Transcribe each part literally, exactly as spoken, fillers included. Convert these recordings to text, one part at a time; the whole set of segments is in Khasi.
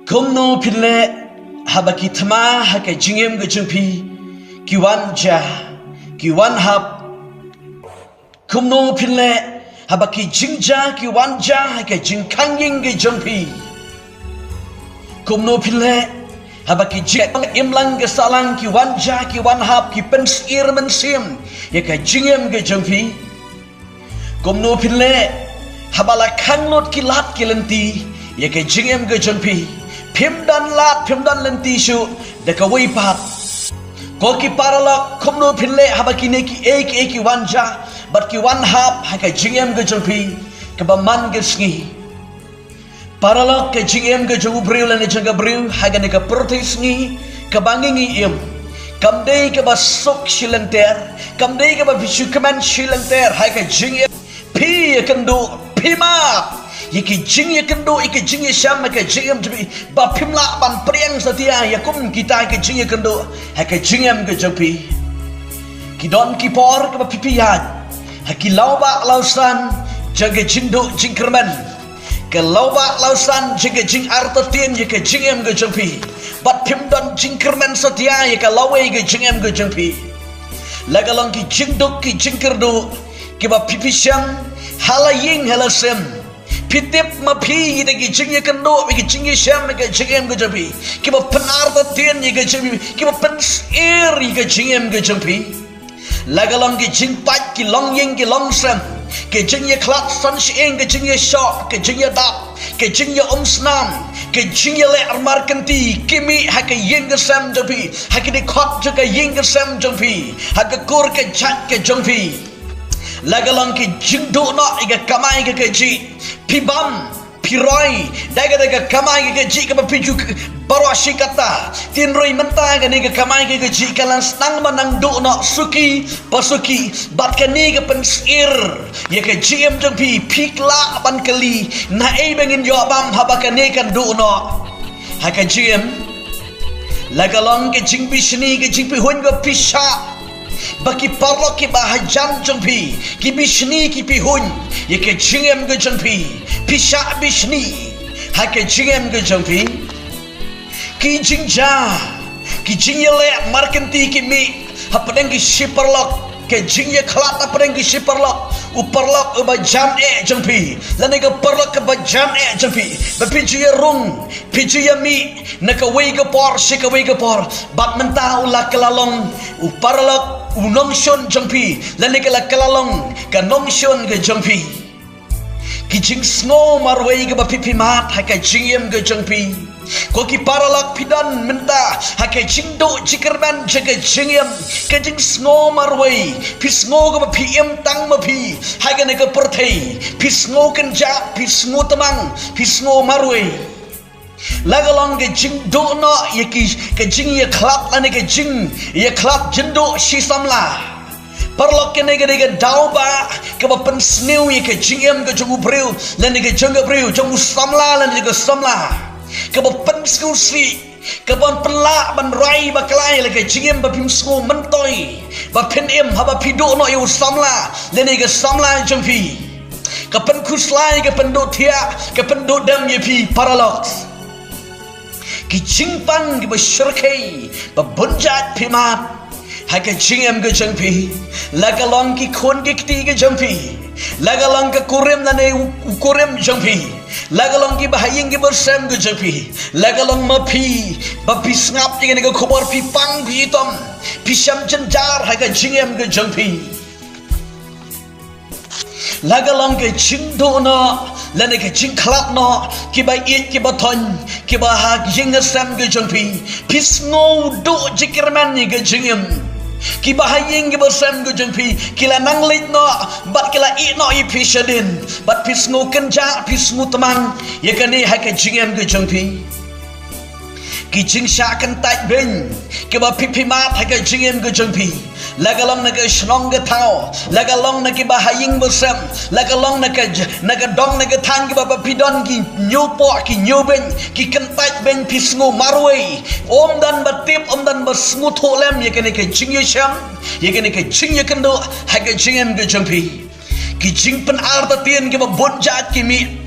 Kumno phin leh haba ki thma ha ka jingim ka jong phi ki wan ja, ki wan hap? Kumno phin leh haba ki jingjia ki wan ja ha ka jingkhang ïing ka jong phi? Kumno phin leh haba ki jingimlang ka sahlang ki wan ja, ki wan hap, ki pynshir mynsiem ïa ka jingim ka jong phi? Kumno phin leh haba la khang lut ki lad ki lynti ïa ka jingim ka jong phi? Phim don lad, phim don lynti shuh da kawei pat. Ko ki paralok, kumno phin leh haba kine kiei kiei ki wan ja bad ki wan hap ha ka jingim ka jong phi kaba man ka sngi? Paralok, ka jingim ka jong u briew lane jong ka briew ha kane ka pyrthei sngi kaba ngi ngi im, kam dei kaba suk shilynter, kam dei kaba phi shu kmen shilynter ha ka jingim. Phi ïakynduh, phi mad ïa ki jingïakynduh, ïa ki jingïashem ha ka jingim jong phi ba phim lah ban pdiang satia ïa kum kita ki jingïakynduh ha ka jingim ka jong phi. Ki don ki por kaba phi phi ïaid ha ki lawbah lawsan jong ka jingduh jingkyrmen, ka lawbah lawsan jong ka jingartatien ïa ka jingim ka jong phi, bad phim don jingkyrmen satia ïa ka lawei ka jingim ka jong phi. La ka long ki jingduk ki jingkyrduh kiba phi phi shem ha la ïing ha la sem. Phi tip ma phi ïa ki jingïakynduh, ïa ki jingïashem ïa ka jingim ka jong phi, kiba pynartatien ïa ka jingim, kiba pynshir ïa ka jingim ka jong phi. La ka long ki jingpait ki longïing ki longsem, ki jingïakhlad san shyieng, ki jingïashoh, ki jingïadap, ki jingïaumsnam, ki jingïaleh armar kynti ki mih ha ka ïing ka sem jong phi, ha ki dkhot jong ka ïing ka sem jong phi, ha ka kur ka jait ka jong phi. La ka long ki jingduh noh ïa ka kamai ka kajih, phi bam phi roi da ka, da ka kamai ka kajih kaba phi ju baroh shi katta. Hynrei mynta kane ka kamai ka kajih ka la sdang ban nang duh noh suki pa suki, bad kane ka pynshir ïa ka jingim jong phi. Phi lah ban kylli, naei ba ngin ïoh bam haba kane kan duh noh ha ka jingim? La ka long ka jingbishni, ka jingpyrhuh kaba phi shah ba ki paralok kiba hajan jong phi ki bishni ki pyrhuh ïa ka jingim ka jong phi. Phi shah bishni ha ka jingim ka jong phi. Ki jingjia, ki jingïaleh markynti ki mih hapdeng ki shi paralok, ki jingïakhlad hapdeng ki shi paralok, u paralok uba jan eh jong phi lane ka paralok kaba jan eh jong phi, ba phi ju ïarung, phi ju ïamih na kawei ka por sha kawei ka por, bad mynta u la kylla long u paralok, u nongshun jong phi, lane ka la kylla long ka nongshun ka jong phi. Ki jingsngew marwei kaba phi phi mad ha ka jingim ka jong phi. Ko ki paralok, phi don mynta ha ka jingduh jingkyrmen jong ka jingim, ka jingsngew marwei. Phi sngew kaba phi im tang ma phi ha kane ka pyrthei. Phi sngew kynjah, phi sngew tmang, phi sngew marwei. La ka long ka jingduh noh ïa ki, ka jingïakhlad lane ka jingïakhlad jingduh shi samla. Paralok, kane ka dei ka daw ba kaba pynsniew ïa ka jingim ka jong u briew lane ka jong ka briew, jong u samla lane jong ka samla, kaba pynsngewsih, kaba pynlah ban rai bakla ïa la ka jingim ba phim sngew myntoi ba phin im haba phi duh noh ïa u samla lane ka samla jong phi. Ka pynkhuslai, ka pynduh thiah, ka pynduh dem ïa phi paralok. Ki jingpang kiba shyrkhei ba bun jait phi mad ha ka jingim ka jong phi. La ka long ki khun ki kti ka jong phi, la ka long ka kurim lane u, u kurim jong phi, la ka long kiba ha ïing kiba sem ka jong phi, la ka long ma phi, ba phi sngap ïa kane ka khubor, phi pang, phi itom, phi shem jynjar ha ka jingim ka jong phi. La ka long ka jingduh noh lane ka jingkhlad noh, kiba ïeit kiba thoiñ, kiba ha ïing ha sem ka jong phi. Phi sngew duh jingkyrmen ïa ka jingim. Kiba ha ïing kiba sem ka jong phi ki la nang leit noh bad ki la ïeh noh ïa phi shadien, bad phi sngew kynjah, phi sngew tmang ïa kane ha ka jingim ka jong phi. Ki jingshah kyntait beiñ kiba phi phi mad ha ka jingim ka jong phi, la ka long na ka shnong ka thaw, la ka long na kiba ha ïing ba sem, la ka long na ka j-, na ka dong na ka thaiñ, kiba ba phi don ki ñiewpoh ki ñiewbeiñ, ki kyntait beiñ, phi sngew marwei, ym don ba tip, ym don ba sngewthuh lem ïa kane ka jingïashem, ïa kane ka jingïakynduh ha ka jingim ka jong phi. Ki jingpynartatien kiba bun jait ki mih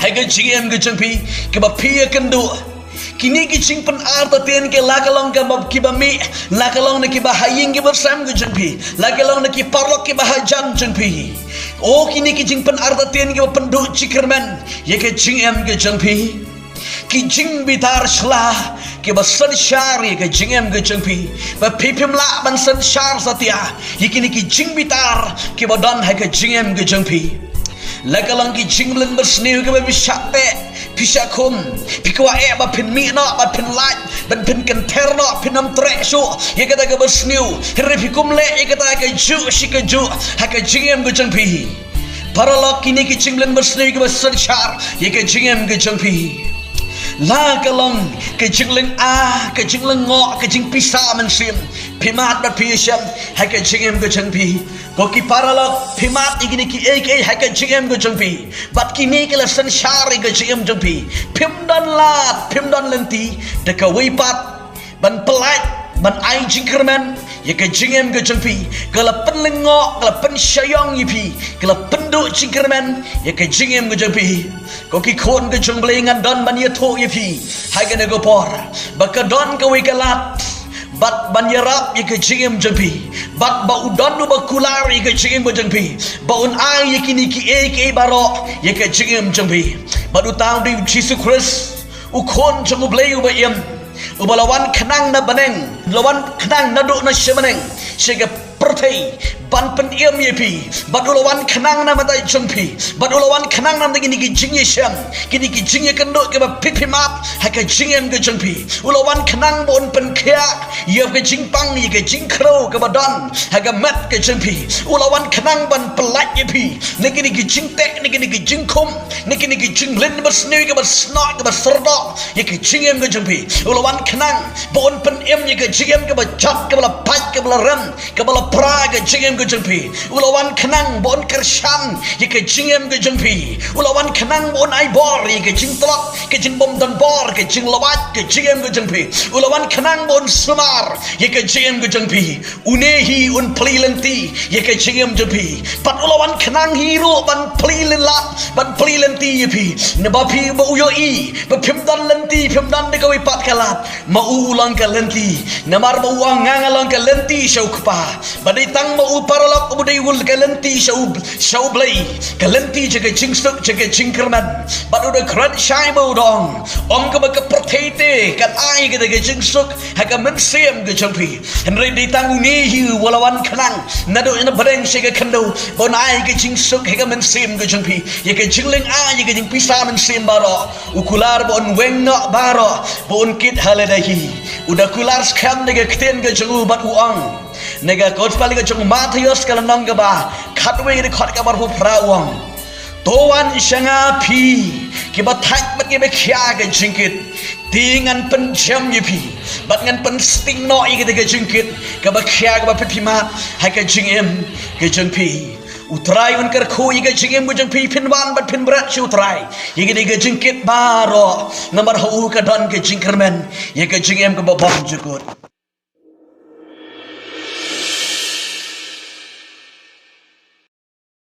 ha ka jingim ka jong phi, kiba phi ïakynduh. Kine ki jingpynartatien ki la ka long ka ba, ki ba mih, la ka long na ki ba ha ïing ki ba sem ki jong phi, la ka long na ki paralok ki ba hajan jong phi. O kine ki jingpynartatien ki ba pynduh jingkyrmen ïa ka jingim ki jong phi. Ki jingbitar shla ki ba synshar ïa ka jingim ki jong phi, ba phi phim lah ban synshar satia ïa kine ki jingbitar ki ba don ha ka jingim ki jong phi. La ka long ki jingbling basniew ki ba phi shah teh, phi shah khum, phi kwah eh ba phin mih noh, ba phin lait, ba phin kynther noh, phin ym treh shuh ïa kata ka basniew. Hynrei phi kum leh ïa kata ka juh shi ka juh ha ka jingim ka jong phi. Paralok, kine ki jingbling basniew ki ba synshar ïa ka jingim ka jong phi. La ka long ka jinglyngngoh, ka jinglyngngoh, ka jingpisa mynsiem, phi mad bad phi ïashem ha ka jingim ka jong phi. Ko ki paralok, phi mad ïa kine kiei kiei ha ka jingim ka jong phi, bad kine ki la synshar ïa ka jingim jong phi. Phim don lad, phim don lynti da kawei pat ban pyllait, ban ai jingkyrmen ïa ka jingim ka jong phi. Ka la pynlyngngoh, ka la pynshaiong ïa phi, ka la pynduh jingkyrmen ïa ka jingim ka jong phi. Ko ki khun ka jong U Blei, ngan don ban ïathuh ïa phi ha kane ka por, ba ka don kawei ka lad bad ban ïarap ïa ka jingim jong phi, bad ba u don uba kular ïa ka jingim ka jong phi, ba un ai ïa kine kiei kiei baroh ïa ka jingim jong phi. Bad uta u dei U Jisu Khrist, U Khun jong U Blei uba im, uba la wan khnang na bneng, la wan khnang naduh na sha bneng sha ka pyrthei ban pynim ïa phi, bad u la wan khnang na bynta jong phi, bad u la wan khnang na bynta kine ki jingïashem, kine ki jingïakynduh ki ba phi phi mad ha ka jingim ka jong phi. U la wan khnang ba un pynkhiah ïa ka jingpang, ïa ka jingkhrew ka ba don ha ka met ka jong phi. U la wan khnang ban pyllait ïa phi na kine ki jingteh, na kine ki jingkhum, na kine ki jingbling basniew ki ba snoh, ki ba syrdoh ïa ka jingim ka jong phi. U la wan khnang ba un pynim ïa ka jingim ka ba jot, ka ba la pait, ka ba la rem, ka ba la pra ka jingim ka jong phi. U la wan khnang ba un kyrshan ïa ka jingim ka jong phi. U la wan khnang ba un ai bor ïa ka jingtlot, ka jingbymdonbor, ka jinglawait ka jingim ka jong phi. U la wan khnang ba un sumar ïa ka jingim ka jong phi. Une hi un plie lynti ïa ka jingim jong phi. Bad u la wan khnang hi ruh ban plie lynlad, ban plie lynti ïa phi. Naba phi ba u ïohi ba phim don lynti, phim don da kawei pat ka lad. Ma u u long ka lynti, namar ba u ong, nga nga long ka lynti sha u Kpa. Ba dei tang ma u paralok uba dei u ka lynti sha u, sha U Blei, ka lynti sha ka jingsuk, sha ka jingkyrmen. Bad u da kren shai ba u da ong, ym kaba ka pyrthei te kan ai kata ka jingsuk ha ka mynsiem ka jong phi. Hynrei dei tang une hi u la wan khnang naduh na bneng sha ka khyndew, ba un ai ka jingsuk ha ka mynsiem ka jong phi. Ïa ka jinglyngngoh, ïa ka jingpisa mynsiem baroh. U kular ba un weng noh baroh, ba un kit ha lade hi. U da kular skhem na ka ktien ka jong u bad u ong, na ka Gospel ka jong u Mathaios ka lynnong kaba khatwei, dkhot kaba arphew phra, u ong, to wan sha nga phi ki ba thait bad ki ba khia ka jingkit, te ngan pynjem ïa phi, bad ngan pynsting noh ïa kata ka jingkit ka ba khia, ka ba phi phi mad ha ka jingim ka jong phi. U Trai un kyrkhu ïa ka jingim ka jong phi. Phin wan bad phin bret sha u Trai ïa kata ka jingkit baroh, namar ha u ka don ka jingkyrmen ïa ka jingim ka ba bymjukut.